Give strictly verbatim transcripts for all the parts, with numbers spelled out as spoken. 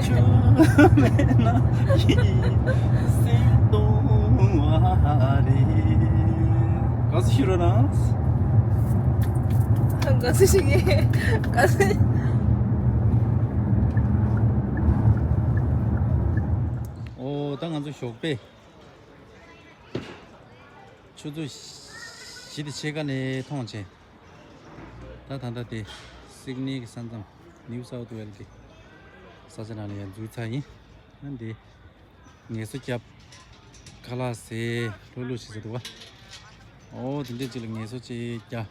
ཆུ་མེད་ན་ཡིད་སེམས་སྟོང་བ་རེད། ག་ཚོད་ཤི་རོ་ན། ག་ཚོད་ཤི་གི། ག་ཚོད། ཨོ་ད་ང་ཚོ་ཞོགས་པའི་ཆུ་ཚོད་བཞི་དང་ཕྱེད་ཀ་ནས་མཐོང་བྱས། ད་ད་ལྟ་དེ་སིད་ནི་གི་ས་མཚམས་ནིའུ་སའུཐ་ཝེལ་གི་ས་ཆ་ནང་ལ་ཡར་འཛུལ་ཚར་ཡིན། ཨ་འདི་ངལ་གསོ་རྒྱབ། ཁ་ལག་ཟས་ལྷུག་ལྷུག་བྱེད་ས་འདུག་བ། ཨོ་དེ་འདྲས་ཅིག་ལ་ངལ་གསོ་ཅིག་རྒྱག།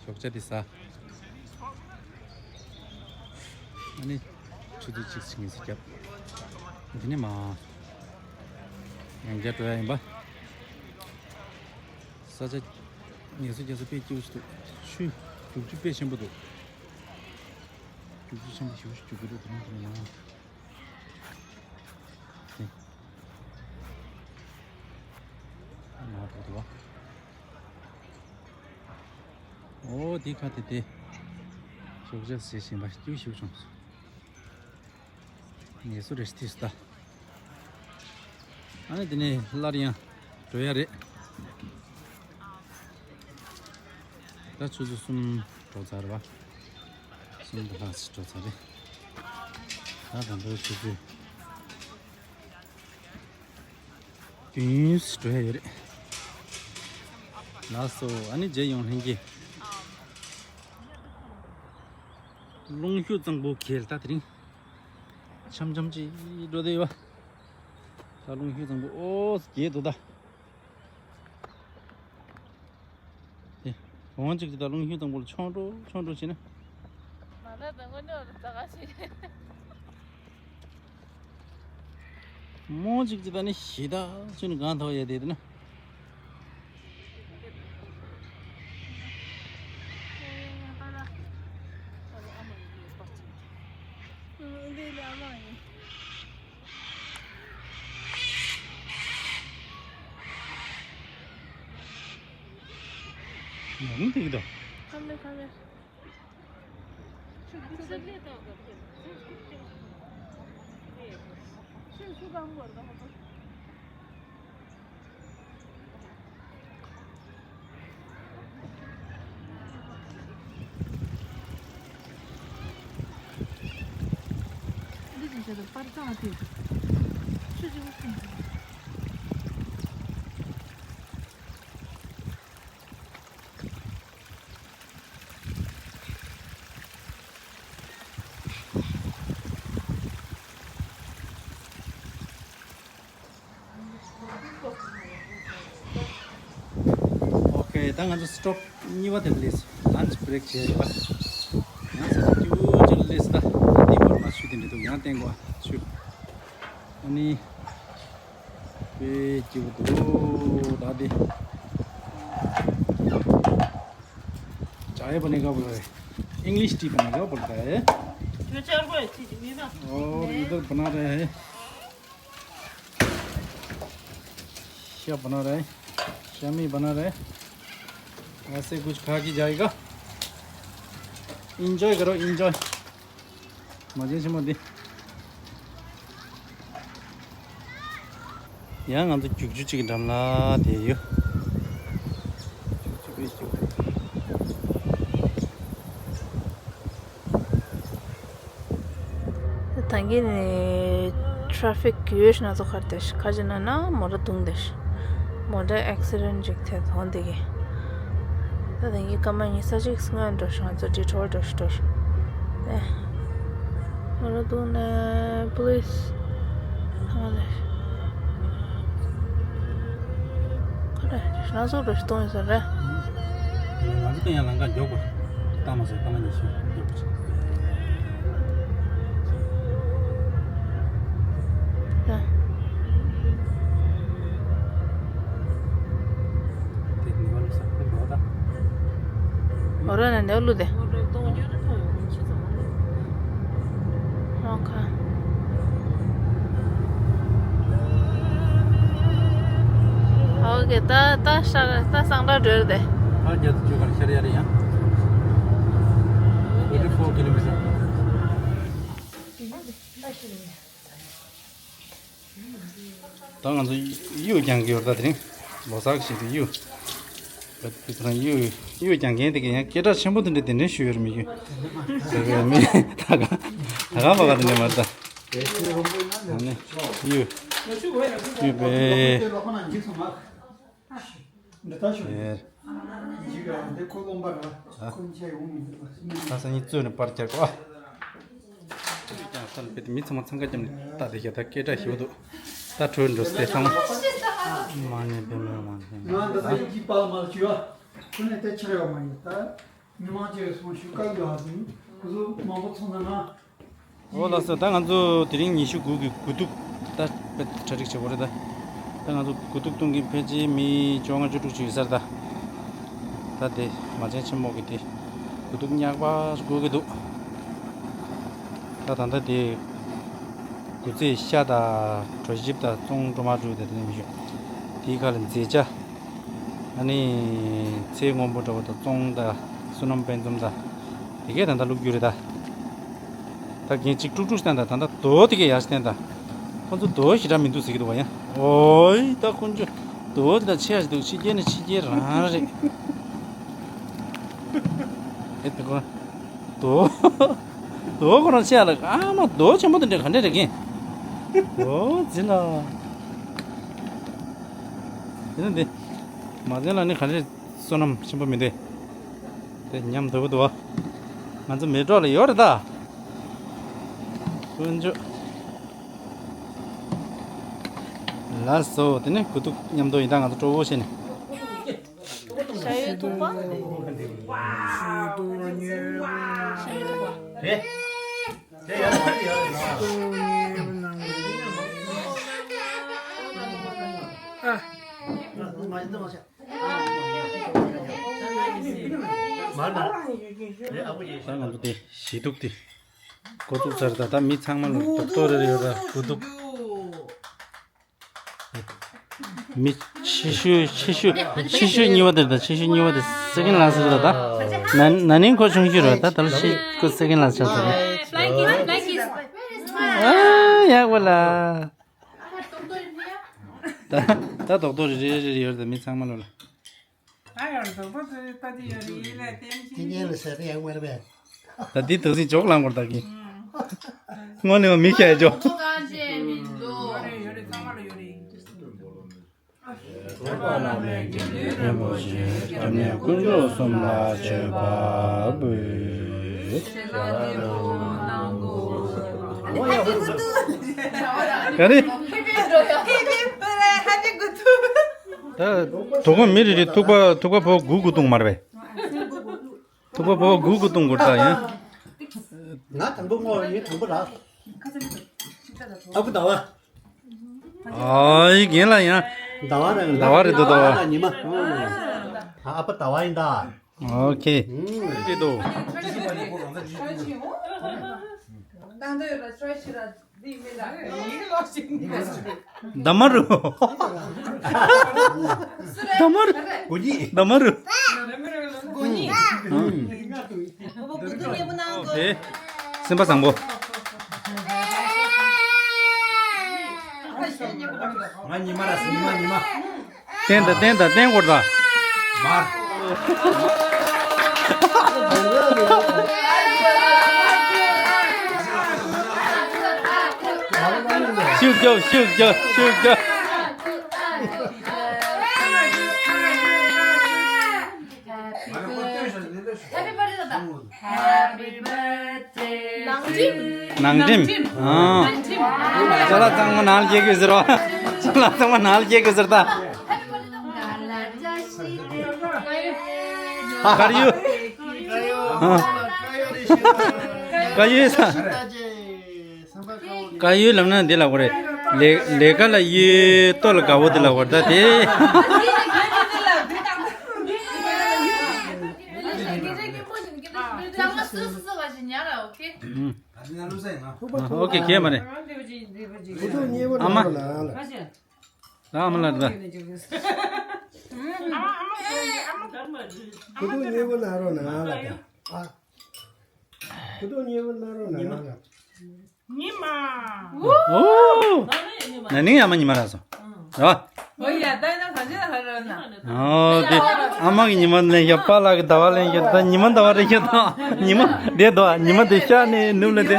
ཞོགས་ཇ་དེ་ཟ། ཨ་ནི་ཆུ་ཚོད་གཅིག་ཅིག་ངལ་གསོ་རྒྱབ། དེ་ནས་མར་ཡང་བསྐྱར་འགྲོ་ཡ་ཡིན་པ། ས་ཆ་ངལ་གསོ་རྒྱག་ས་དཔེ་སྐྱིད་པོ་ཞིག་འདུག་ཆུ་རྒྱུག་ཆུ་དཔེ་ཆེན་པོ་འདུག་རྒྱུག་ཆུ་ཆེན་པོ་ཞེ་པོ་ཞིག་རྒྱུག་གི་འདུག་དེ་རིང་དེ་རིང་མ། དེ་མ་འགྲོ་འདུག་བ། ཨོ་དེ་ཁ་དེ་དེ་ཞོགས་ཇ་ཟས་བཞིན་པ་སྐྱིད་པོ་ཞིག་བྱུང་སོང་། ངལ་གསོ་རེ་ཞིག་ཐེབས་སོང་ད། ཨ་ནི་དེ་ནས་སླར་ཡང་འགྲོ་ཡ་རེད། ད་ཆུ་ཚོད་གསུམ་འགྲོ་ཚར་བ། གསུམ་དང་ལྷག་ཅིག་འགྲོ་ཚར་རེད། ད་ད་འགྲོ་ཆུ་ཚོད་བདུན་འགྲོ་ཡ་ཡོད་རེད། ལགས་སོ། ཨ་ནི་རྗེས་ཡོང་ལྷན་རྒྱས། རླུང་ཤུགས་གཙང་པོ་གལ་ད་དེ་རིང་། འཆམ་འཆམ་ཅིག་འགྲོ་བསྡད་ཡོད། ད་རླུང་ཤུགས་གཙང་པོ་ཨོ་རྒྱས་འདུག་ད། དེ་འོང་ཅིག་ཅིག་ད་རླུང་ཤུགས་གཙང་པོ་ལ་མཆོང་འགྲོ་མཆོང་འགྲོ་བྱས་ན། མ་ན་ད་དངོས་གནས་འོ་ད་ག་ཞིག་མོ་ཅིག་ཅིག་ད་ནི་ཞེ་ད་ཅུ་ནི་གང་ཐོག་ཡ་དེ་དེ་ན། ཡང་དེ་གི་ད། ཁམ་ལེ་ཁམ་ལེ། ཨོ་ཁེ། ད་ང་ཚོ་སི་ཊོབ་གཉིས་པ་དེར་སླེབས་སོང་། ལན་ཆི་བྷི་རེག་བྱས་ཡོད་པ། ཡང་ས་ཆ་སྐྱིད་པོ་ཅིག་ལ་སླེབས་སོང་། ད་འདི་བར་མ་ཆུ་དེ་འདྲ་འདུག་ཡང་བསྟན་དགོས་ཆུ། ཨ་ནི། དཔེ་སྐྱིད་པོ་འདུག་ད་འདི། चाय बनेगा बोल रहे हैं। इंग्लिश टी बनेगा बोलता है। जो चार को अच्छी जी ना। और इधर बना रहे हैं। क्या बना रहे हैं? शामी बना रहे हैं। ऐसे कुछ खा के जाएगा। एंजॉय करो, एंजॉय। མ་བྱན་ཆེན་མོ་འདི། ཡང་ང་ཚོ་རྒྱུག་ཆུ་གཅིག་གི་འགྲམ་ལ་བསྡད་ཡོད། རྒྱུག་ཆུ་དཔེ་རྒྱུག་ད་གིན་ནས་ཊ་རེ་ཕིག་ཡོད་ཤི་ན་ཚོ་ཁར་དེ་ཤི་ཁ་ཅིག་ན་ན་མོ་ར་དུང་དེ་ཤི། མོ་ཊ་ཨེག་སི་ཌེན་ཊ་ཅིག་ཐེབས་སོང་དེ་གི། ད་དེང་གི་སྐར་མ་ཉི་ཤུ་ཅིག་སྔོན་འགྲོ་ཤོག་ང་ཚོ་ཌི་ཊོར་འགྲོ་ཤོག་འགྲོ་ཤོག་ཨེ། ང་རང་འདུག་ནས་པུ་ལིས། ང་ལས། ཁ་རེ་ང་ཚོ་འགྲོ་ཤོག་གཏོང་ཡོད་ས་རེད། ང་ཚོ་ཡང་ལམ་ཁ་མགྱོགས་པོ། ལྟ་མ་ཟེར་ལྟ་མ་ཉེས་ཤིང་མགྱོགས་པོ་ཆགས། ཡ། དེ་ནི་བར་ས་ཁུལ་འགྲོ་ད། འོ་ར་ན་ནེའུ་ལུ་དེ། ཨོ་ཁ། ཨོ་ཁེ། ད་ད་ཤར་ད་སང་ད་འགྲོ་དེ། ཨ་རྒྱ་དུ་ཅུ་གར་ཤར་ཡ་རེད་ཡ། forty-four kilometer། ད་ང་ཚོ་གཡུ་རྒྱང་གི་ཡོད་ད། དེ་རིང་ལོ་གསར་གྱི་ཆེད་དུ་གཡུ། ད་དེ་ཚོ་གཡུ་གཡུ་རྒྱང་མཁན་དེ་གས་ཡང་སྐད་གྲགས་ཆེན་པོ་དེ་འདྲ་གདན་འདྲེན་ཞུས་ཡོད་རེད་མི་གཡུ། ད་ག་མི་ད་ག་ད་ག་བ་ག་དེ་འདྲ་མ་རེད་ད། ཨ་ནི་གཡུ་གཡུ་པའི། འདི་ལྟར་ཞུ། ཨེ། འཇིགས་ར་འདི་ཁོ་རློམ་པ་ར། ཨ། ཁོ་མཇལ་ཡོང་མི་འདུག་པ། ད་སང་ཉིན་རྩོད་ནས་པར་རྒྱག་གོ། ཀྱང་ཐལ་པེ་མི་ཚང་མ་འཚང་ཁ་བརྒྱབ་ནས་ལྟ་དེ་ཤ་ད་སྐད་གྲགས་ཞེ་པོ་འདུག་ད་གྲོས་འགྲོ་སྟེ་ཚང་མ། མ་ཉན་པའི་མི་མ་ཉན། ང་འདི་ལྟར་ཡིན་གྱི་པར་མ་བྱུ་བ། ཁོ་ནས་དེ་ཆེར་ཡོང་མ་ཡིན་ད། མི་མང་ཆེ་སོང་ཞུ་བཀའ་ཡོད་ཟིན། ཁོ་ཚོ་མང་པོ་ཚོང་ན་ང་། འོ་ལགས་སོ། ད་ང་ཚོ་དེ་རིང་ཉི་ཤུ་དགུ་གི་དགུ་ཐུག་ད་དཔེ་གྲ་སྒྲིག་བྱེད་དགོས་རེད་ད། ད་ང་ཚོ་དགུ་ཐུག་གཏོང་མཁན་ཕལ་ཆེར་མི་བཅོ་ལྔ་བཅུ་དྲུག་ཅིག་ཡོད་ས་རེད་ད། ད་དེ་མ་བྱན་ཆེན་མོ་གི་དེ་དགུ་ཐུག་ཉག་པ་དགོས་ཀྱི་འདུག་ད་ད་ལྟ་དེ་དགུ་རྩེ་ཤ་དང་གྲོ་ཞིབ་དང་བཙོང་གྲོ་མ་བྲུ་དང་དེ་ནས་མི་ཤོད་དེའི་ཁ་ལ་མཛེས་ཆ། ཨ་ནི་ཚེ་སྔོན་པོ་འདྲ་པོ་དང་བཙོང་དང་བསོད་ནམས་དཔལ་འཛོམས་དང་། དེ་གས་ད་ལྟ་བླུག་རྒྱུ་རེད་ད། ད་གན་གཅིག་དཀྲུག་དཀྲུག་བསྟན་དང་ད་ལྟ་རྡོ་དེ་གས་ཡར་བསྟན་དང་། ཁོ་ཚོ་རྡོ་ཞེ་དྲག་མི་འདུག་ཟེར་གྱི་འདུག་བ་ཡང་། ཨོའི་ད་ཁོ་ཚོ་རྡོ་དེ་ད་ཆེ་ཡ་ཞིག་འདུག་ཕྱི་རྒྱལ་ནས་ཕྱི་རྒྱལ་རང་རེད། ཨེ་དེ་ཁོ་རྡོ། རྡོ་ཁོ་རང་ཆེ་ཡ་ལ་ཨ་མ་རྡོ་ཆེན་པོ་དེ་འདྲ་ག་འདྲ་རེད་གན། རྡོ་ཟིན་ལ། དེ་ནི་འདི། མ་ཟིན་ལ་ནི་ག་འདྲ་བསོད་ནམས་ཆེན་པོ་མི་འདུག་དེ་ཉམས་དོད་པོ་འདུག་བ། ང་ཚོ་མེ་ཏོག་ལ་ཡོད་རེད་ད། དཀོན་མཆོག་ལགས་སོ། དེ་ནས་དགུ་ཐུག་མཉམ་དུ་ཡིན་ད་ང་ཚོ་སྤྲོ་བོ་བྱས་ནས། ཞ་ཡོད་ཐུག་པ། ཞ་ཡོད་ཐུག་པ། རེད། དེ་ཡར་ཡར་ཡར། ཨ། མར་ན། རེད་ཨ་ཁུ་ཡེ། ད་ང་ཚོ་དེ་ཞི་ཐུག་དེ། འགོ་བཙུགས་ཚར་ད། ད་མི་ཚང་མ་ལ་རྡོག་རྡོག་རེ་རེ་ཡོད་ད་དགུ་ཐུག་མི་ཆེ་ཤོས་ཆེ་ཤོས་ཆེ་ཤོས་གཉིས་པ་དེ་རེད་ད། ཆེ་ཤོས་གཉིས་པ་དེ་སེ་ཀེན་ལ་སི་རེད་ད། ན་ན་ནིང་ཁོ་ཆུང་ཤོས་རེད་ད། ད་ལ་ཤི་ཁོ་སེ་ཀེན་ལ་སི་ཆགས་ཟེར་རེད། Flying kiss, flying kiss. ཨ་ཡག་པ་ལ། ད་ད་རྡོག་རྡོག་རེ་རེ་རེ་རེ་ཡོད་རེད་ད་མི་ཚང་མ་ལོ་ལ། ད་ཡང་རྡོག་པོ་ཚོས་ལྟ་དུས་ཡོད་རེད་ལ་ལྟེམ་ཅིང་། ལ་ཟེར་ཡང་མེད་པས། ད་འདི་དུག་སྲིན་འཇོག་ལང་བར་ད་གི། དངོས་གནས་མི་ཤ་ཡ་འཇོག་ཡོད་རེད་ཡོད་རེད་ཚང་མ་ལ་ཡོད་རེད། ཀུན་རྫོབ་གསུམ་ལ་མཆོད་པ་འབུལ། ག་རེ། ད་དུག་མི་རེ་རེ་ཐུག་པ་ཐུག་པ་བོ་དགུ་དགུ་བཏུང་མ་རེད་པས། ཐུག་པ་བོ་དགུ་དགུ་བཏུང་དགོས་ད་ཡིན། ང་དང་པོ་བསྔོ་ཡིན་དང་པོ་ར། ཨ་ཁུ་ཟླ་བ། ཨའི་རྒན་ལ་ཡང་། ཟླ་བ་རེད། ཟླ་བ་རེད་འདུག་ཟླ་བ། ཉི་མ། ཨ་ཕ་ཟླ་བ་ཡིན་ད། ཨོ་ཁེ། ཨུམ། རེད་འདུག་འདབ་མ་རུ། འདབ་མ་རུ། གོ་གཉིས། འདབ་མ་རུ། གོ་གཉིས། ཨུམ། ཨེ། སེམས་པ་བཟང་པོ། ང་ཉི་མ་ར་ཉི་མ་ཉི་མ། བསྟན་དང་བསྟན་དང་བསྟན་དགོས་དང་། མར། ཤུགས་རྒྱོབ་ཤུགས་རྒྱོབ་ཤུགས་རྒྱོབ། Happy birthday. ནང་ཁྲིམས། ནང་ཁྲིམས། ཨང་། ནང་ཁྲིམས། ཅ་ལག་ཚང་མ་ནང་ལ་སྐྱེལ་དགོས་ཟེར་བ། ཅ་ལག་ཚང་མ་ནང་ལ་སྐྱེལ་དགོས་ཟེར་ད། གར་ཡོད། ཨ། གར་ཡོད་ས། དཀར་ཡོལ་ལབ་ན་འདི་ལབ་དགོས་རེད། ལས་ལས་ཀ་ལ་གཡོལ། ལྟོ་ལ་དགའ་བོ་འདི་ལབ་དགོས་རེད་ད་དེ། ཨོ་ཁེ་གས་མ་རེད། ཨ་མ། ཨ་མ་ལ་རེད་ད། ཁུ་ཐུག་མཉེས་པོ་ན་རོགས་ན་ང་ལ་ད། ཨ། ཁུ་ཐུག་མཉེས་པོ་ན་རོགས་ན་ང་ལ། ཉི་མ། ཨོ། ན་ནིང་ཨ་མ་ཉི་མ་རག་སོང་། རེད་བ། ཨོ་ཡ། ད་ཡིན་ན་གང་ཅི་ལ་ཧ་ར་ན། ཨོ་དེ། ཨ་མ་གི་ཉི་མ་ལེན་ཤག་པཱ་ལགས་ཀྱི་ཟླ་བ་ལེན་ཤག་ད་ཉི་མ་ཟླ་བ་རེད་ཤག་ད་ཉི་མ་དེ་དོ་ཉི་མ་དེ་ཤག་ནས་ནུབ་ལ་དེ།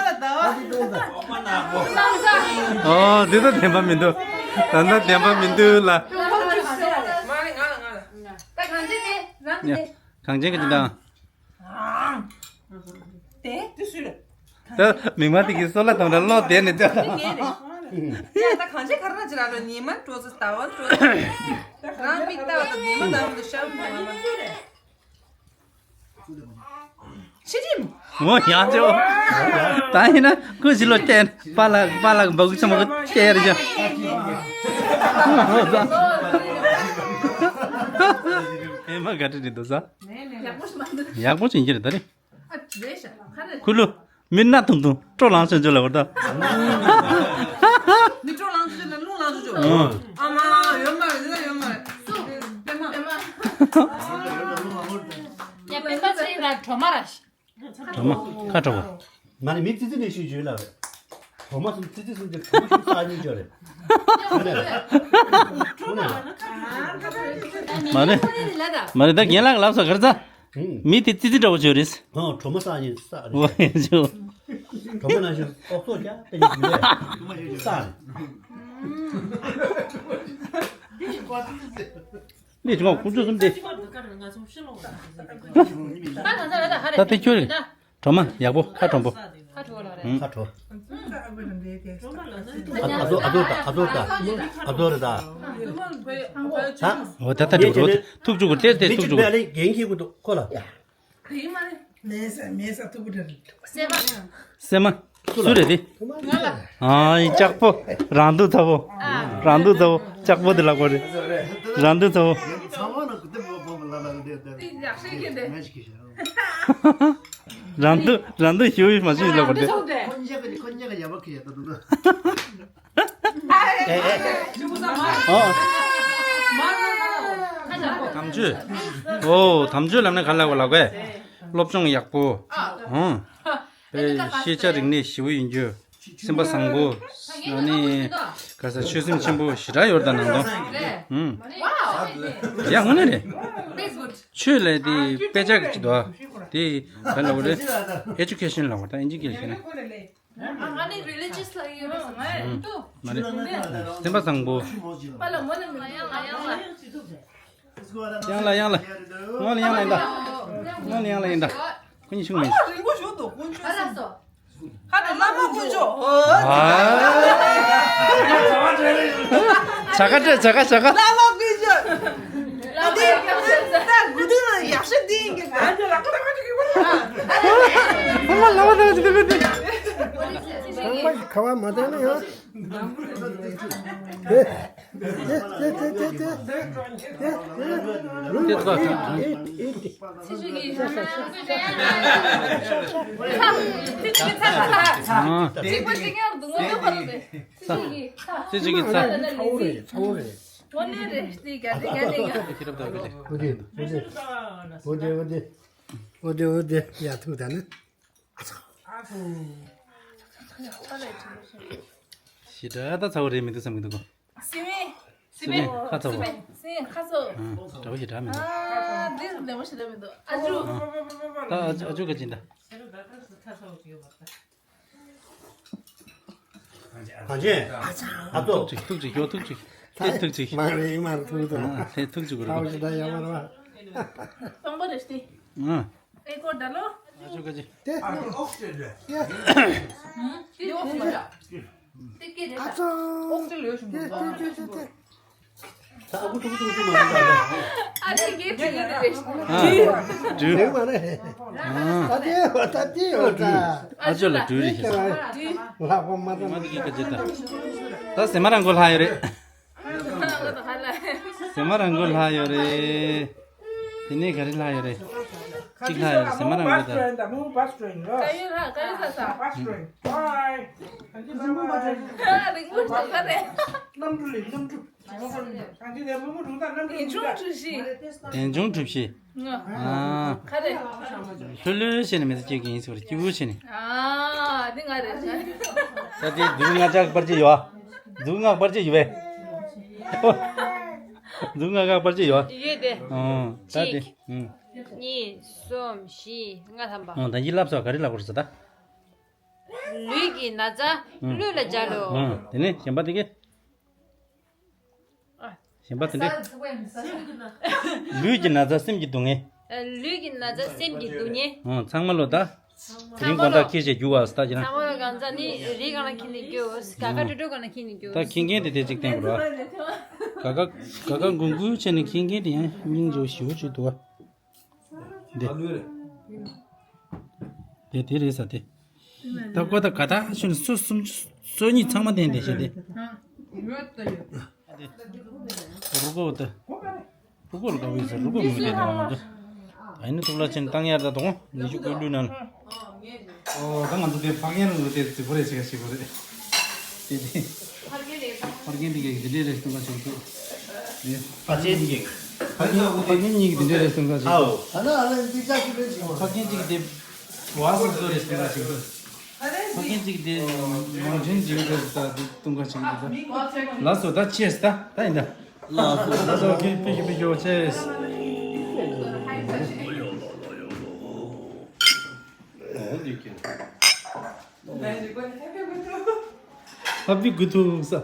ཨོ་དེ་ད་བདེན་པ་མི་འདུག་ད་ལྟ་བདེན་པ་མི་འདུག་ལ། ད་གང་ཅི་དེ་རང་གི་དེ། གངས་ཅན་གྱི་སྦྱིན་བདག་དེ་དེ་སུ་རེད། ད་མིག་དམར་དེ་གིས་སོ་ལ་དང་འདྲ་ལོག་བསྡད་ནས་ལྟོས་དང་། ངས་ད་གངས་ཅན་ག་རེ་ཅི་ར་ལོ་ཉི་མ་འགྲོ་ཚོ་ཟླ་བ་འགྲོ་ཚོ། རང་མིག་ལྟ་བ་དང་ཉི་མ་ལྟ་བ་དང་ཤར་བ་དང་ལ་མ། ཕྱི་རིམ། ངོ་ཡང་ཅོ། ད་ཡིན་ན་ཀུ་ཞི་ལོ་སྐྱེ་པཱ་ལགས་པཱ་ལགས་འབག་ཆ་མ་གུ་སྐྱེ་རེ་ཅོ། ཨེ་མ་ག་ཏི་རེད་འདུག་ས། ཡག་པོ་ཞིག་མ་འདུག་ཡག་པོ་ཅིག་ཡིན་གྱི་རེད་ད་རེད། ཨ་རེད་ཤག་ཁ་རེད། ཁུ་ལུ། མི་སྣ་ཐུང་ཐུང་སྤྲོ་ལངས་ཆོན་ཆོན་ལ་བར་ད། མི་སྤྲོ་ལངས་ཆོན་ཆོན་ལ་རླུང་ལངས་ཆོན་ཆོན། ཨ་མ་ཡོད་མ་རེད་ཡོད་མ་རེད། སུ། པད་མ། པད་མ། ཡ་པད་མ་ཚེ་རིང་ལ་གྲོ་མ་ར། གྲོ་མ་ཁ་གྲོ་བ། མ་ནི་མི་ཙི་ཙི་ནས་ཤུལ་བརྗོད་ལ། གྲོ་མ་སུ་ཙི་ཙི་སུ་ཙི་གྲོ་མ་ཤུ་ས་གཉིས་ཅོ་རེད། མ་རེད། མ་རེད་ད་རྒན་ལགས་ལབ་ས་གར་ཚ། མི་དེ་ཙི་ཙི་འདྲ་བོ་བྱོས་རེད། ཨོ་གྲོ་མ་ས་གཉིས་ས་རེད། ཨོ་ཡ་ཅོ། གྲོ་མ་ན་ཤུ་ཨོག་ཚོགས་ཀྱང་ཏེ་ཉིད་ཀྱི་ས་རེད། ནི་ཅི་མ་ཁུ་ཚོ་གསུམ་དེ། ད་དེ་ཁྱོད་རེད། གྲོ་མ་ཡག་པོ་ཁ་གྲོམ་པོ། ཁ་གྲོ་ལ་རེད། ཁ་གྲོ། ཨ་ཚོ་ཨ་ཚོ་ད་ཨ་ཚོ་ད་ཨ་ཚོ་རེད་ད། ད། འོ་ད་ད་འགྲོ་འགྲོ་ཐུག་ཅུག་གུ་ཏེ་ཏེ་ཐུག་ཅུག་གུ། མེ་ས་མེ་ས་ཐུག་པོ་དེ་རེད། སེ་མ། སེ་མ། སུ་རེད་དེ། ང་ལ། ཨ་ཡི་ལྕགས་པོ། རང་འདུག་ཚ་བོ། རང་འདུག་ཚ་བོ་ལྕགས་པོ་དེ་ལ་གོ་རེད། རང་འདུག་ཚ་བོ། ཡག་ཤོས་ཁྱེར་ཏེ། རང་འདུག་རང་འདུག་ཞུ་ཡི་མ་ཞུ་ཡི་ལ་གོ་རེད། ཁོ་ཉག་གི་ཁོ་ཉག་གི་ཡག་པོ་ཁྱེར་ཡག་ཏུ་འདུག་དམ་ཆོས། ཨོ་དམ་ཆོས་ལབ་ན་ག་ལ་གོ་ལ་གོ། སློབ་སྦྱོང་ཡག་པོ། ཨོ། པའི་ཤེས་བྱ་རིག་གནས་ཞེ་པོ་ཡིན་རྒྱུ། སེམས་པ་བཟང་པོ། ཨ་ནི། ག་ས་ཆོས་སེམས་ཆེན་པོ་ཞེ་དྲག་ཡོད་ད་ནང་དོན། ཧུམ། ཡ་དངོས་གནས་རེད། ཆོས་ལས་དེ་དཔེ་ཆ་གི་ཅི་འདུག་ཨ། དེ་ག་ལ་བ་རེད། ཨེ་ཇུ་ཁེ་ཤན་ལ་བ་ད་ཨིན་ཇི་སྐད་ཤེས་ན། ང་ནི་རི་ལི་ཇི་ཡས་ལ་ཡོད་རེད་ང་ཡང་འདུག་མ་རེད། སེམས་པ་བཟང་པོ། པ་ལ་མོ་ནི་མ་ཡང་ལ་ཡང་ལ། ཡང་ལ་ཡང་ལ། སྔོན་ལ་ཡང་ལ་ཡིན་ད། སྔོན་ལ་ཡང་ལ་ཡིན་ད། ཁོ་གཉིས་ཆུང་མིན། རིང་པོ་ཞིག་འདུག་དཀོན་མཆོག་གསུམ། ཁ་ནས་བླ་མ་དཀོན་མཆོག་ཨ། བྱ་ཁ་སྤྲད་བྱ་ཁ་བྱ་ཁ། བླ་མ་དཀོན་མཆོག་ད་དེ་ད་དགུ་དུས་ལ་ཡག་ཤོས་དེ་ཡིན་གི་ང་ཚོ་ལ་ཁ་ད་ཁ་ཅིག་གི་བླ་མ་ལ་བ་ད་ཅིག་གི་ཁ་བ་མ་བཏང་ན་ཡང་། དེ་དེ་དེ་དེ་དེ་དེ་དེ་དེ་ཨེ་ཨེ་དེ། ཨ། ཙི་ཙི་གི་ཚ། ཚ་བོ་རེད་ཚ་བོ་རེད། ཁྱེད་རབ་ད་བུ་དེ། བུ་དེ་བུ་དེ་བུ་དེ་བུ་དེ་བུ་དེ་བུ་དེ་ཡ་ཐུག་ད་ནི། ཞེ་དྲག་ད་ཚ་བོ་རེད་མི་འདུག་བསམ་གི་འདུག་གོ། སི་མེ། སི་མེ། ཁ་ཚ་བོ། སི་མེ། སི་མེ་ཁ་ཚ་བོ། ཨ། དྲ་བོ་ཞེ་དྲག་མི་འདུག་ཨ་འདི་ལེ་མོ་ཞེ་དྲག་མི་འདུག་ཨ་ཇུ། ད་ཨ་ཇུ་ཨ་ཇུ་ག་ཅིན་ད། གང་ཅན། ཨ་ཚོ། ཐུག་ཅིག་ཐུག་ཅིག་ཡོ་ཐུག་ཅིག་ཐུག་ཅིག་ཐུག་ཅིག་མ་རེད་མ་རེད་ཐུག་ཐུག་ཨ་ལྷན་ཐུག་ཅིག་གོ་རེད། ཨ་ཞེ་དྲག་ཡག་པོ་རེད་བ། སྤང་པོ་རེད་ཤི། ཨ། ཨེ་ཀོ་ད་ལོ། ཨ་ཅོ་ག་ཅི། ཏེ། ཨ་ཏི་ཨོག་སི་ཇན་རེད། ཏེ་ཨོག་སི་ཇན་རེད། ཏེ་ཀེ་རེད། ཨ་ཙོ། ཨོག་སི་ཇན་ལོས་ཞུ་ཏེ་ཏེ་ཏེ་ཏེ་ཏེ། ད་ཨ་ཁུ་ཏུ་ཁུ་ཏུ་ཁུ་ཏུ་མ་རེད་ད། ཨ་ཏི་གེ་ཏི་གེ་ཏི་རེད། ཨ། དྲུག་དྲུག་མ་རེད། ཨ། ད་ཏེ་ད་ཏེ་ཡོད་ད། ཨ་ཅོ་ལ་དྲུག་རེད་ཤག་ལྷག་པ་མ་ད་མ་ཏི་གེ་ག་ཅི་ད། ད་ཟེ་མ་རང་གོ་ལྷག་ཡོད་རེད། ཟེ་མ་རང་གོ་ལྷག་ཡོད་རེད། དེ་ནས་ག་རེ་ལྷག་ཡོད་རེད། གཅིག་ལྷག་ཡོད་རེད་ཟེ་མ་རང་གོ་ད། ག་ཡོད་ལྷག་ག་ཡོད་ས་ས། རིང་པོ་ཞིག་ག་རེད། གནམ་གྲུ་ལས་གནམ་གྲུ། གངས་ཅན་ལྷ་མོ་གྲུ་མདའ་གནམ་གྲུ། གངས་ལྗོངས་གྲུ་བཞི། གངས་ལྗོངས་གྲུ་བཞི། ཨ། ག་རེ། ལྷོད་ལྷོད་བྱས་ནས་མི་ཚེ་སྐྱེལ་གྱི་ཡིན་ཟེར་བ་སྐྱིད་པོ་བྱས་ནས། ཨ། འདི་ང་རེད། ད་དེ་འཛུགས་ང་ཅག་པར་ཅི་ཡོད། འཛུགས་ང་པར་ཅི་ཡོད་པས། འཛུགས་ང་ཅག་པར་ཅི་ཡོད། ཡོད་དེ། ཨང་། ད་དེ། གཅིག་ཨང་། གཉིས། གསུམ། བཞི། ལྔ་ཐམ་པ། ཨང་། ད་ཡིན་ལབ་སོ། ག་རེ་ལབ་དགོས་རེད་ཟེར་ད། ལུས་ཀྱི་ན་ཚ་ཨང་། གླུད་ལ་སྦྱར་རོ། ཨང་། དེ་ནས་གཞན་པ་དེ་གས། ཨ། གཞན་པ་དེ་འདྲས། ལུས་ཀྱི་ན་ཚ་སེམས་ཀྱི་སྡུག་བསྔལ། ཨ། ལུས་ཀྱི་ན་ཚ་སེམས་ཀྱི་སྡུག་བསྔལ། ཨང་། ཚང་མ་ལོ་ད། དེ་རིང་དགོང་དག་ཁྱེད་ཅག་རྒྱུགས་པ་ཟེར་ད་ཅི་ན། ཚང་མ་ལོ་གང་ཟག་ནི་རི་གང་ལ་ཁྱེར་ནས་རྒྱུགས། ག་ག་ཨང་། འགྲོ་འགྲོ་གང་ལ་ཁྱེར་ནས་རྒྱུགས། ད་མཁྱེན་མཁན་དེ་དེ་གཅིག་བསྟན་དགོས་ར། ག་ག་ག་ག་འགུལ་འགུལ་བྱས་ནས་མཁྱེན་མཁན་དེ་ཡང་སྙིང་རྗེ་པོ་ཞེ་པོ་ཅིག་འདུག་བ། འདི། དེ་དེ་རེད་ཟེར་དེ། ད་ཀོ་ད་ག་ད་ཤུན་སོ་གསུམ་སོ་གཉིས་ཚང་མ་བསྟན་དེ་བྱས་དེ། ཨ། ཡོད་ད་ཡོད། རུ་ཀོ་ད། རུ་ཀོ་ལ་དགའ་བོ་ཡོད་ཟེར། རུ་ཀོ་མི་བསྟན་དེ་ང་ཚོ། ཨ་ནི་ཐུགས་ལ་ཆེན་བཏང་ཡར་ད་དོ་ཉི་ཤུ་ཀོ་ལུས་ན། ཨོ་ད་ང་ཚོ་དེ་ཕ་རྒན་ལ་དེ་རྫིག་པོ་རེད་ཟེར་ག་ཞིག་གོ་རེད། དེ་དེ། ཕ་རྒན་དེ་གས་དེ་འདྲས་རེད་སྟོན་ག་ཞིག་འདུག་ཕ་ཆེན་གཅིག་ཕ་རྒན་ཕ་རྒན་གཉིས་ཀྱི་དེ་འདྲས་རེད་སྟོན་ག་ཞིག་འདུག་ཨ་ན་ཨ་ལ་འདི་ཅག་གི་ལོས་ཅིག་ཕ་རྒན་གཅིག་དེ་བ་སུ་སུ་རེད་སྟོན་ག་ཞིག་འདུག་ཕ་རྒན་གཅིག་དེ་མང་ཆེན་ཅིག་རེད་ད་དེ་སྟོན་ག་ཞིག་འདུག་ད་ལགས་སོ། ད་ཆེས་ད་ད་ཡིན་ད། ལགས་སོ། ལགས་སོ། ཁྱེད་ཕེབས་ཤིག་ཕེབས་ཤིག་ཆེས། ཧ་པི་གུ་ཐུག་ས།